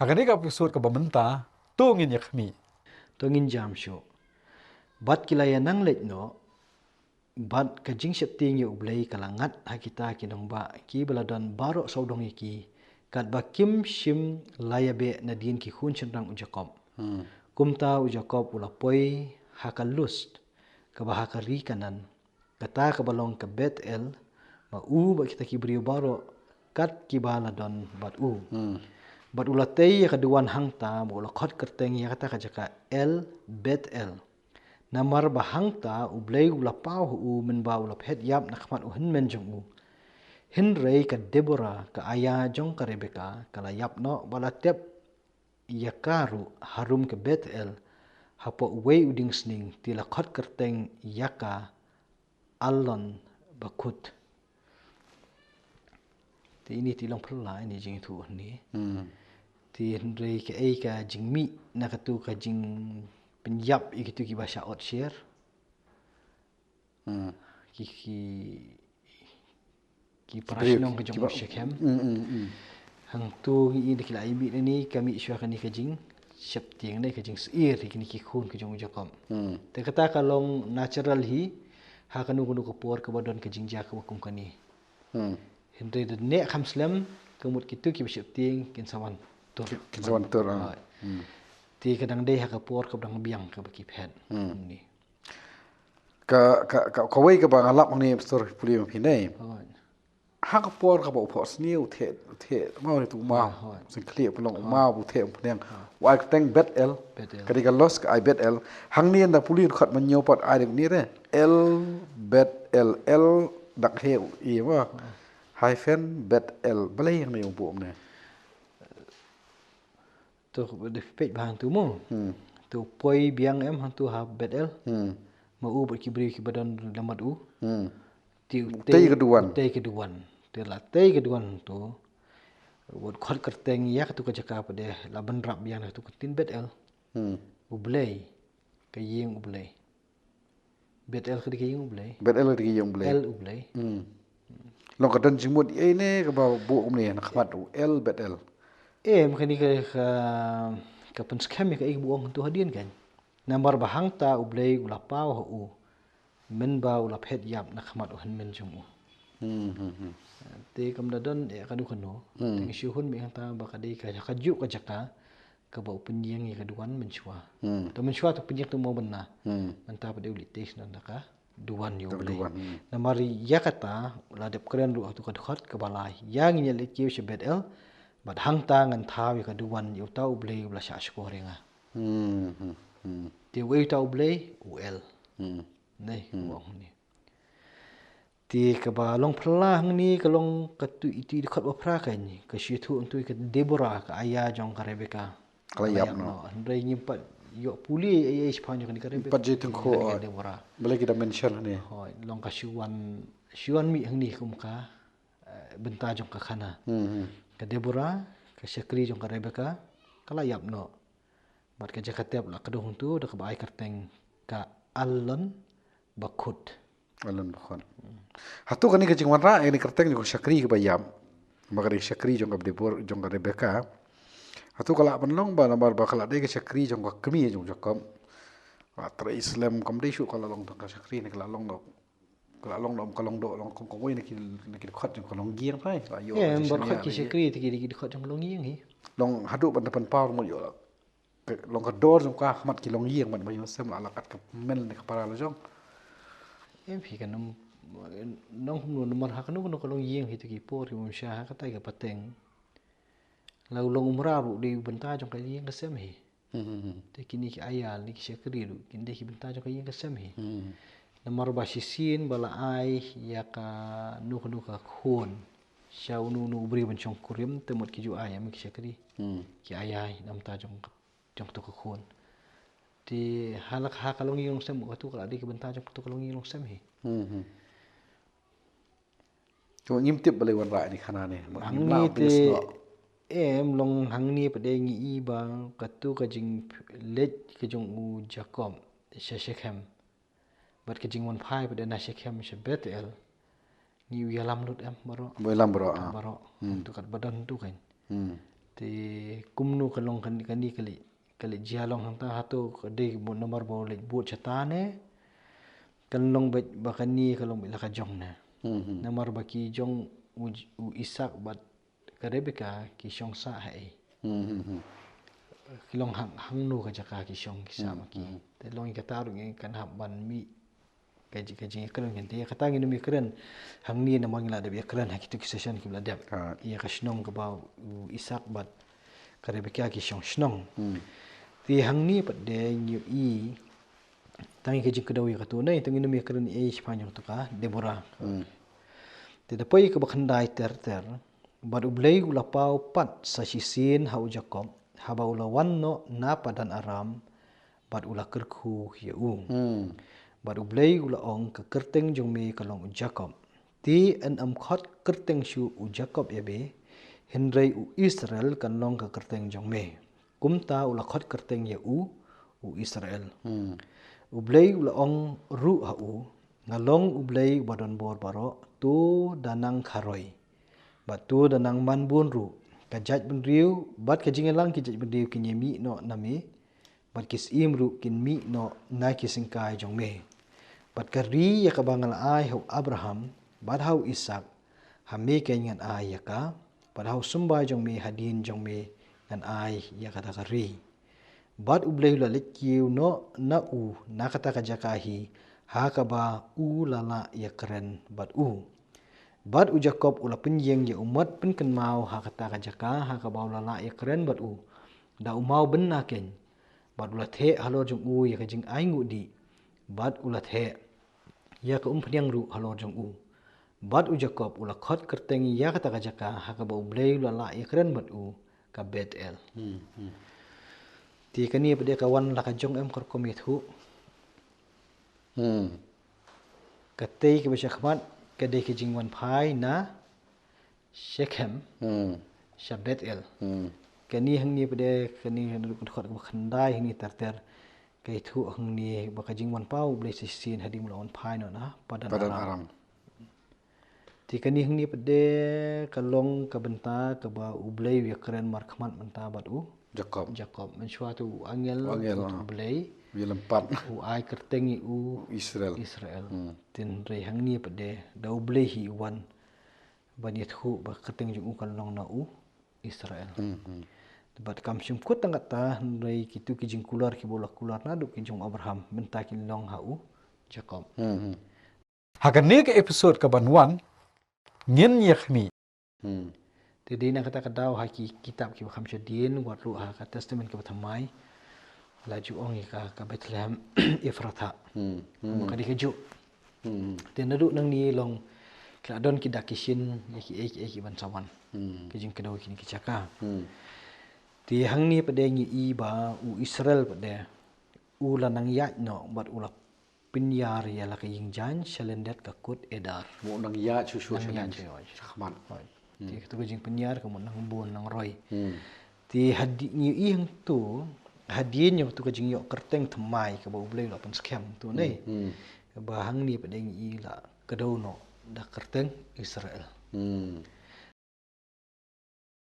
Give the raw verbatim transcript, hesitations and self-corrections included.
Ha kane ka episode kaba mynta, to ngin ïa khmih. To ngin jam shuh. Bad ki la ïa nang leit noh, bad ka jingsheptieng ïa U Blei ka la ngat ha kita ki nongbah kiba la don baroh sawdong ïa ki, katba kim shym la ïa beh nadien ki khun shynrang u Jakob. Hmm. Kumta u Jakob u la poi ha ka Lus, kaba ha ka ri Kanaan, kata kaba long ka Bethel, ma u bad kita ki briew baroh kat kiba la don bad u. Hmm. Bad u la tei ïa ka duwan hangta, bad u la khot kyrteng ïa kata ka jaka El Bethel. Namar ba hangta U Blei u la paw ha u mynba u la phet ïap na khmat u hynmen jong u. Hynrei ka Deborah, ka aya jong ka Rebecca, ka la ïap noh bad la tep ïa ka ruh harum ka Bethel, hapoh uwei u dingsning, te la khot kyrteng ïa ka Allon Bakuth. Te ine te long phylla ine jingthoh hangne. Hmm. Te hynrei kaei ka jingmih na katu ka jingpynïap ïa kitu kiba shah ot sher. Hmm. Ki, ki, ki para shnong ka jong u Shekhem. Hmm, hmm, hmm. Hangtu ngi i da ki la ai mih na ni, ka mih shuwa kane ka jingsheptieng ne ka jingsyier ïa kine ki khun ka jong u Jakob. Hmm. Te kata ka long natural hi, ha kano kano ka por kaba don ka jingjia kaba kum kane. Hmm. Hynrei da neh kham slem, ka mut kitu kiba sheptieng kin sa wan tur. Kin, kin sa wan tur, ah. Hooid. Hmm. Te ka dang dei ha ka por kaba dang biang kaba ki phet. Hmm. Ni. Ka, ka, ka, kawei kaba nga lap hangne, Pastor, pule ma phi ne. Hooid. Ha ka por kaba u phohsniew u theh, u theh, maw, u theh u maw. Hooid. Sngewkhlieh pynlong u maw, u theh u pyneng. Hooid. U ai kyrteng Bethel. Bethel. Ka dei ka Lus ka ai Bethel. Hangne ynda pule u dkhot mynñiew pat ai dei une re. El Bethel, El dak he u i ma. Hooid. Hyphen Bethel. Balei hangne u buh ne? To, dei peit ba hangtu mo. Hmm. To poi biang em hangtu ha Bethel. Hmm. Ma u bad ki briew kiba don lamar u. Hmm. Te u tei, tei ka duwan. Tei ka duwan. Te la tei ka duwan to. Wat khot kyrteng ïa katu ka jaka pat de la bynrap biang na katu ka ktien Bethel. Hmm. U Blei. Ka ïing U Blei. Bethel ka dei ka ïing U Blei. Bethel ka dei ka ïing U Blei. El U Blei. Hmm. Long ka don jingmut ei ne kaba buh kumne na khmat u El Bethel. Em, kane ka, ka, ka pynskhem ïa kaei kaba u ong hangtu hadien kan. Namar ba hangta U Blei u la paw ha u. Mynba u la phet ïap na khmat u hynmen jong u. Hmm, hmm, hmm. Te kam da don eh kano kano. Hmm. Te ngi shu hun mih hangta ba ka dei ka, ka juh ka jaka. Kaba u pynïeng ïa ka duwan mynshuwa. Hmm. To mynshuwa to pynïeng to mo bynna. Hmm. Mynta pat de u leit tei sha ka duwan ïa U Blei. Duwan, hmm. Namar ïa kata la dep kren ruh ha katu ka dkhot kaba lai. Ïa ngin ïa leit kiew sha Bethel. Bad hangta ngan thaw ïa ka duwan ïa uta U Blei uba la shah shkor ïa nga. Hmm, hmm, hmm. Te uei uta U Blei, u El. Hmm. Nai, hmm. U ong ni. Te kaba long phylla hangne ka long katu itu i dkhot ba phra kan, ka shu ïathuh hangtu ïa ka Deborah ka aya jong ka Rebecca. Ka la ïap noh. Hynrei ngim pat ïoh pule ei ei shaphang jong kane ka Rebecca. Pat jingtynjuh. Kane ka Deborah. Balei ki da mention hangne. Hooid, long ka shu wan, shu wan mih hangne kum ka, eh, bynta jong ka khana. Hmm, hmm. Ka Deborah, ka shakri jong ka Rebecca, ka la ïap noh. Bad ka jaka tep la kdew hangtu da kaba ai kyrteng ka Allon Bakuth. Allon Bakuth. Hato kane ka jingwanrah ïa kane ka kyrteng jong ka shakri kaba ïap. Ba ka dei ka shakri jong ka Debor-, jong ka Rebecca. Hato ka lah ban long ba namar ba ka la dei ka shakri jong ka kmie jong u Jakob. La trei slem kam dei shuh ka la long tang ka shakri ne ka la long da, ka la long da, ka long da, long kong kong wei na ki, na ki dkhot jong ka longïing phai. La ïoh. Em, baroh ki shakri te ki dei ki dkhot jong ka longïing hi. Long haduh ban da pynpaw mo ïoh la. Ka long ka dor jong ka ha khmat ki longïing, mat ba ïohsem la, la kat ka mel ne ka para la jong. Em phi ka num, nong kumno namar ha kano kano ka longïing hi te ki por ki bym shah ha katai ka pateng. La u long u mraw ruh dei bynta jong ka ïing ka sem hi. Hmm, hmm, hmm. Te kine ki aya ne ki shakri ruh kin dei ki bynta jong ka ïing ka sem hi. Hmm. Namar ba shisien ba la ai ïa kano kano ka khun sha uno uno u briew ban shong kurim te mut ki ju ai ïa me ki shakri. Hmm. Ki aya ïa namar jong ka jong katu ka khun. Te ha la ka, ha ka longïing longsem katu ka la dei ka bynta jong katu ka longïing longsem hi. Hmm, hmm. To ngim tip balei wanrah ïa kane khana ne. Hangne te em long hangne pat de ngi i ba katu ka jingleit ka jong u Jakob sha Shekhem. Bad ka jingwan phai pat de na Shekhem sha Bethel. Ngi u ïalam lut em baroh. Ba ïalam baroh, ah. Baroh. Hmm. Tu kat ba don tu kan. Hmm. Te kumno ka long kani, kani ka leit, ka leit jia long hangta, hato ka dei namar ba u leit bud shata ne? Kan long beit ba kani ka long beit la ka jong ne. Namar ba ki jong u, u Isak bad ka Rebeka ki shong sah ha ei. Ki long hang, hangno ka jaka ki shong ki sah ma ki. Te long ïa kata ruh ngi kan hap ban mih ka ji-, ka jingïakren ngan te ïa kata ngin ym ïakren hangne namar ngi la dep ïakren ha kitu ki session kiba la dep. Ïa ka shnong kaba u Isak bad ka Rebeka ki shong shnong. Te hangne pat de ngi ïohi tang ïa ka jingkdew ïa katu ne, te ngin ym ïakren ei shaphang jong katu ka Deborah. Te da poi ïa kaba khyndai ter ter, bad U Blei u la paw pat sa shisien ha u Jakob haba u la wan noh na Padan Aram, bad u la kyrkhu ïa u. Bad U Blei u la ong, ka kyrteng jong me ka long u Jakob. Te yn ym khot kyrteng shuh u Jakob ïa me, hynrei u Israel kan long ka kyrteng jong me. Kumta u la khot kyrteng ïa u, u Israel. U Blei u la ong ruh ha u, nga long U Blei uba don bor baroh, to da nang kharoi. Bad to da nang man bun ruh, ka jaitbynriew bad ka jingïalang ki jaitbynriew kin ïa mih noh na me, bad ki syiem ruh kin mih noh na ki syngkai jong me. Bad ka ri ïa kaba nga la ai ha u Abraham bad ha u Isak, ha me keiñ ngan ai ïa ka, bad ha u symbai jong me hadien jong me ngan ai ïa kata ka ri. Bad U Blei u la leit kiew noh na u na kata ka jaka hi, ha kaba u la lah ïakren bad u. Bad u Jakob u la pynïeng ïa u mot pynkynmaw ha kata ka jaka ha kaba u la lah ïakren bad u, da u maw bynna keiñ. Bad u la theh halor jong u ïa ka jingainguh dih, bad u la theh ïa ka umphniang ruh halor jong u. Bad u Jakob u la khot kyrteng ïa kata ka jaka ha kaba U Blei u la lah ïakren bad u, ka Bethel. Te kane pat de ka wan la ka jong em, ka rukom ïathuh. Katei kaba sha khmat ka dei ka jingwan phai na Shekhem sha Bethel. Kane hangne pat de, kane hangne ka dkhot kaba khyndai hangne ter ter, ka ïathuh hangne ba ka jingwan paw U Blei sa shisien hadien ba u la wan phai noh na Padan Aram. Te kane hangne pat de ka long ka bynta kaba U Blei u ïakren markhmat mynta bad u Jakob. Jakob. Mynshuwa te u angel, u angel, u Blei u ïalympat, u ai kyrteng ïa u Israel. Israel. Te hynrei hangne pat de da U Blei hi u wan ban ïathuh ba kyrteng jong u kan long na u Israel. Bad kam shym kut tang kata, hynrei kitu ki jingkular kiba u la kular naduh ki jong u Abraham mynta kin long ha u Jakob. Ha kane ka episode kaban wan ngin ïa khmih. Te dei na kata ka daw ha ki kitab kiba kham shadien, wat ruh ha ka Testament kaba thymmai, la ju ong ïa ka, ka Bethlehem Ephrathah. Ka dei kajuh. Te naduh nangne long ki la don ki dak ki shin ïa kiei kiei kiban sa wan. Ki jingkdew kine ki jaka. Te hangne pat de ngi i ba u Israel pat de u la nang ïaid noh bad u la pynïar ïa la ka ïing jaiñ sha lyndet ka kut Edar. Mo nang ïaid shuh shuh sha lyndet. Sha khmat. Te katu ka jingpynïar ka mut nang bun nang roi. Te hadien ngi i hangtu, hadien ïa katu ka jingïoh kyrteng thymmai kaba U Blei u la pynskhem tu ne. Ba hangne pat de ngi i la kdew noh da kyrteng Israel.